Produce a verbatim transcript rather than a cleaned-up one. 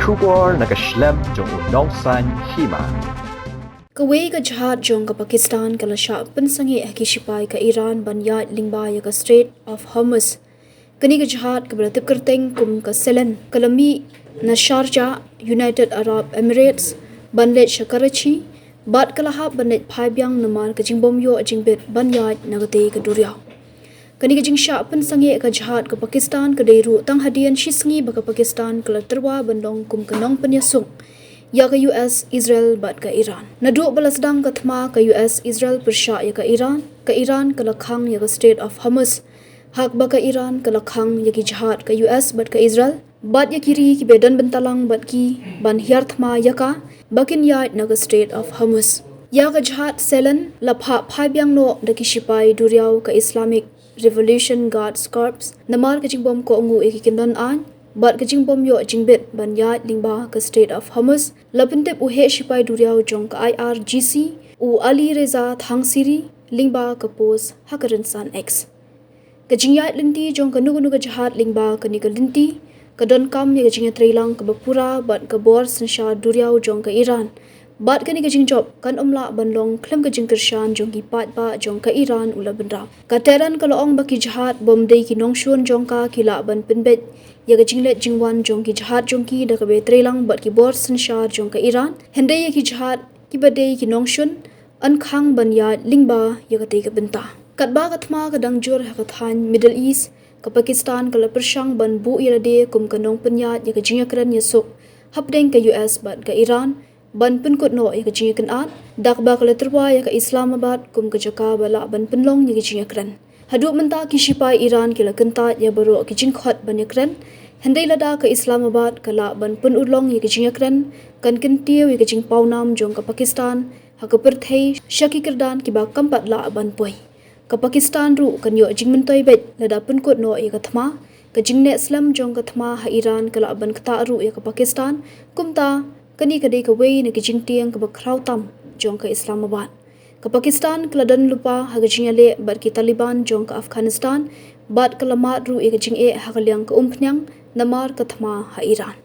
Khubor na ka shlem jong u nongsaiñ hima. Kawei ka jahaj jong ka Pakistan ka la shah pynsangeh ha ki shipai ka Iran ban ïaid lyngba ïa ka Strait of Hormuz. Kane ka jahaj kaba la tip kyrteng kum ka Selen ka la mih na Sharjah, United Arab Emirates, ban leit sha Karachi, bad ka la hap ban leit phai biang namar ka jingbym ïoh jingbit ban ïaid na katei ka duriaw. Kane ka jingshah pynsangeh ka jahaj ka Pakistan ka dei ruh tang hadien shisngi ba ka Pakistan ka la tyrwa ban long kum ka nongpynïasuk ïa ka U S, Israel bad ka Iran. Naduh ba la sdang ka thma ka U S Israel pyrshah ïa ka Iran, ka Iran ka la khang ïa ka Strait of Hormuz. Haba ka Iran ka la khang ïa ki jahaj ka U S bad ka Israel bad ïa ki ri kiba don bynta lang bad ki ban hiar thma ïa ka ba kin ïaid na ka Strait of Hormuz. Ïa ka jahaj Selen la phah phai biang noh da ki shipai duriaw ka Islamic Revolution Guards Corps namar ka jingbym kohnguh ïa ki kyndon aiñ bad ka jingbym ïoh jingbit ban ïaid lyngba ka Strait of Hormuz, la pyntip u heh shipai duriaw jong ka I R G C, u Ali Reza Thangsiri, lyngba ka post ha ka rynsan X. Ka jingïaid lynti jong kano kano ka jahaj lyngba kane ka lynti ka donkam ïa ka jingïatreilang kaba pura bad ka bor synshar duriaw jong ka Iran. Bad kane ka jingjop kan ym lah ban long khlem ka jingkyrshan jong ki paidbah jong ka Iran, u la bynrap. Ka Tehran ka la ong ba ki jahaj bym dei ki nongshun jong ka ki lah ban pynbeit ïa ka jingleit jingwan jong ki jahaj jong ki da kaba ïatreilang bad ki bor synshar jong ka Iran. Hynrei ïa ki jahaj kiba dei ki nongshun yn khang ban ïaid lyngba ïa katei ka bynta. Katba ka thma ka dang jur ha ka thaiñ Middle East, ka Pakistan ka la pyrshang ban buh ïa lade kum ka nongpynïaid ïa ka jingïakren ïasuk hapdeng ka U S bad ka Iran, ban pynkut noh ïa ka jingïakynad, da kaba ka la tyrwa ïa ka Islamabad kum ka jaka ba lah ban pynlong ïa ka jingïakren. Haduh mynta ki shipai Iran ki la kyntait ïa baroh ki jingkhot ban ïakren, hynrei lada ka Islamabad ka lah ban pynurlong ïa ka jingïakren, kan kyntiew ïa ka jingpawnam jong ka Pakistan ha ka pyrthei sha ki kyrdan kiba kam pat lah ban poi. Ka Pakistan ruh kan ïoh jingmyntoi beit lada pynkut noh ïa ka thma. Ka jingneh slem jong ka thma ha Iran ka lah ban ktah ruh ïa ka Pakistan. Kumta, kane ka dei kawei na ki jingtieng kaba khraw tam jong ka Islamabad. Ka Pakistan ka la don lypa ha ka jingïaleh bad ki Taliban jong ka Afghanistan, bad ka la mad ruh ïa ka jingeh ha ka liang ka umphniang namar ka thma ha Iran.